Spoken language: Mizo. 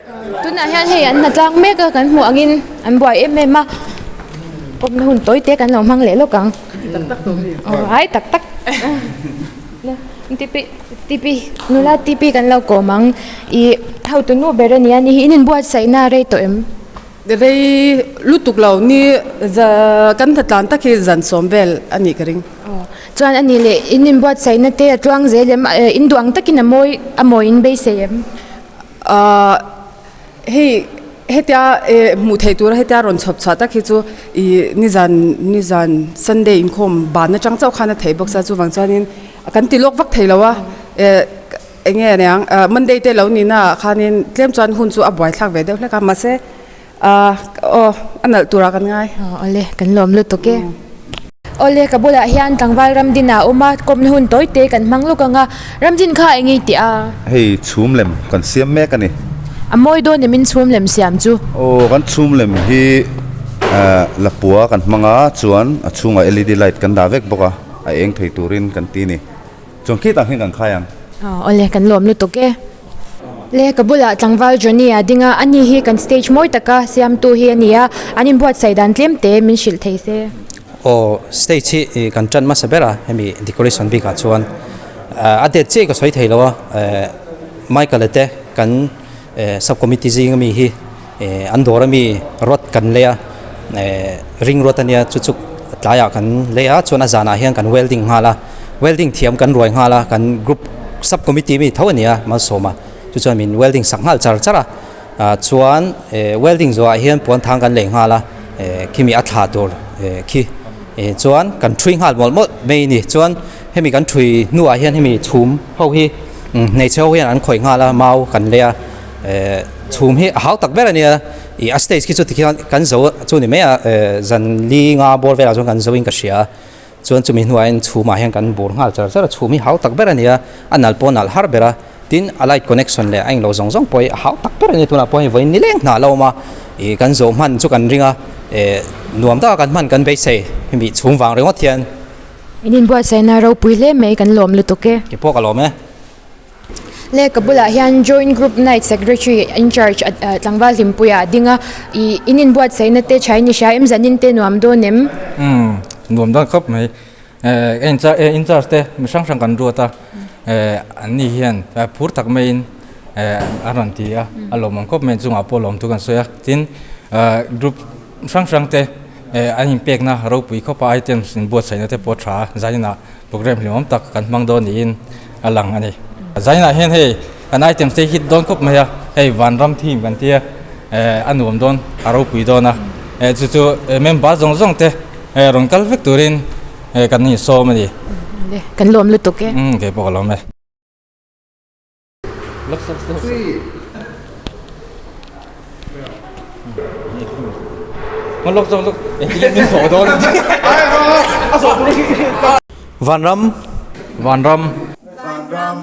Tunah hian hei an hnatlang mek a kan hmuh angin an buai em em a kawmna hun tawi te kan lo hmang leh lawk ang aw ai tak tak tipi tipi nula tipi kan lo kawm ang ih hotu nu ber a nia ni hi in inbuatsaihna a rei tawh em? Rei lutuk lo ni za kan hnatlan tak hi zan sawm vel a nih ka ring. Aw chuan a nih leh in inbuatsaihna te a tluang zel em in duh ang takin a mawi a mawi in beisei em? Ahh hei hetia eh hmuh theih tura hetia rawn chhawp chhuah tak hi chu ih nizan nizan Sunday inkhawm ban atang chauh khan a theih bawk sia chuvang chuanin kan ti lawk vak thei lo a eh eng nge aniang ah Monday te lo nihna ah khanin tlem chuan hun chu a buaithlak ve deuh hlek a mahse ahh aw a nalh turah kan ngai. Aw awle kan lawm lutuk e. Awle ka bulah hian tlangval Ramdin ah a awm a, kawmna hun tawi te kan hmang lawk ang a, Ramdin kha eng i tih a? Hei chhum lem kan siam mek a ni. A mawi dawn em in chhum lem siam chu? Aw kan chhum lem hi lapua kan hmang a, chuan a chhungah led light kan dah vek bawk a, a eng thei turin kan ti a ni. Chuan khitah khian kan khai ang. Aw awle kan lawm lutuk e. Le ka bulah tlangval Johnny a ding a, ani hi kan stage mawi taka siamtu hi a ni a, an inbuatsaih dan tlem te min hrilh thei se. Aw stage hi kan tan hmasa ber a, hemi decoration bikah chuan a date chiah ka sawi thei lo a, Michael a te kan sub committee zing ami hi an dawr ami rod kan lei a, ring rod a nia chu chu tlaiah kan lei a chuan a zanah hian kan welding nghal a welding thiam kan ruai nghal a kan group sub committee mi tho a ni a malsawma chu chuan min welding sak nghal char char a ah chuan welding zawhah hian puan thang kan lei nghal a khimi a thla tur khi chuan kan thui nghal mawlh mawlh mai a ni chuan hemi kan thui hnuah hian hemi chhum ho hi hmeichhe ho hian an khawih nghal a mau kan lei a. Eh chhum hi a hau tak ber a nia ih a stage khi chu tikhian kan zo chu ni mai a eh zan li nga bawr velah chuan kan zo in ka hria a chuan chumi hnuah hian chhumah hian kan bur nghal char char a chhum hi hau tak ber a nia a nal pawh a nalh har ber a tin a light connection leh a englo zawng zawng pawh hi a hau tak ber a nia tunah pawh hei vawiin nileng hnah lo awm a ih kan zawh hman chu kan ring a eh nuam taka kan hman kan beisei hemi chhum vang ringawt hian. In inbuatsaihna ropui hle mai kan lawm lutuk e. Ke pawh ka lawm e. Le ka bulah hian joint group night secretary incharge tlangval Hlimpuia a ding a ih in inbuatsaihna te thain i hria em zanin te nuam dawn em? Umm nuam dawn khawp mai eh incharge te mi hrang hrang kan ruat a eh an ni hian phur tak maiin eh a rawn ti a a lawmawm khawp mai chungah pawh lawmthu kan sawi a tin group hrang hrang te eh an inpekna ropui khawpa items inbuatsaihna te pawh a tha a zaninah Program hlimawm tak kan hmang dawn niin a lang a ni. Zainah hian hei kan items te hi hit dawn khawp mai a, hei vanram theme kan tia eh a nuam dawn a ropui dawn a, eh chu chu member zawng zawng te eh rawn kal vek turin eh kan insawm a ni. Kan lawm lutuk e. Umm keipawh ka lawm e. Vanram. Vanram. Vanram.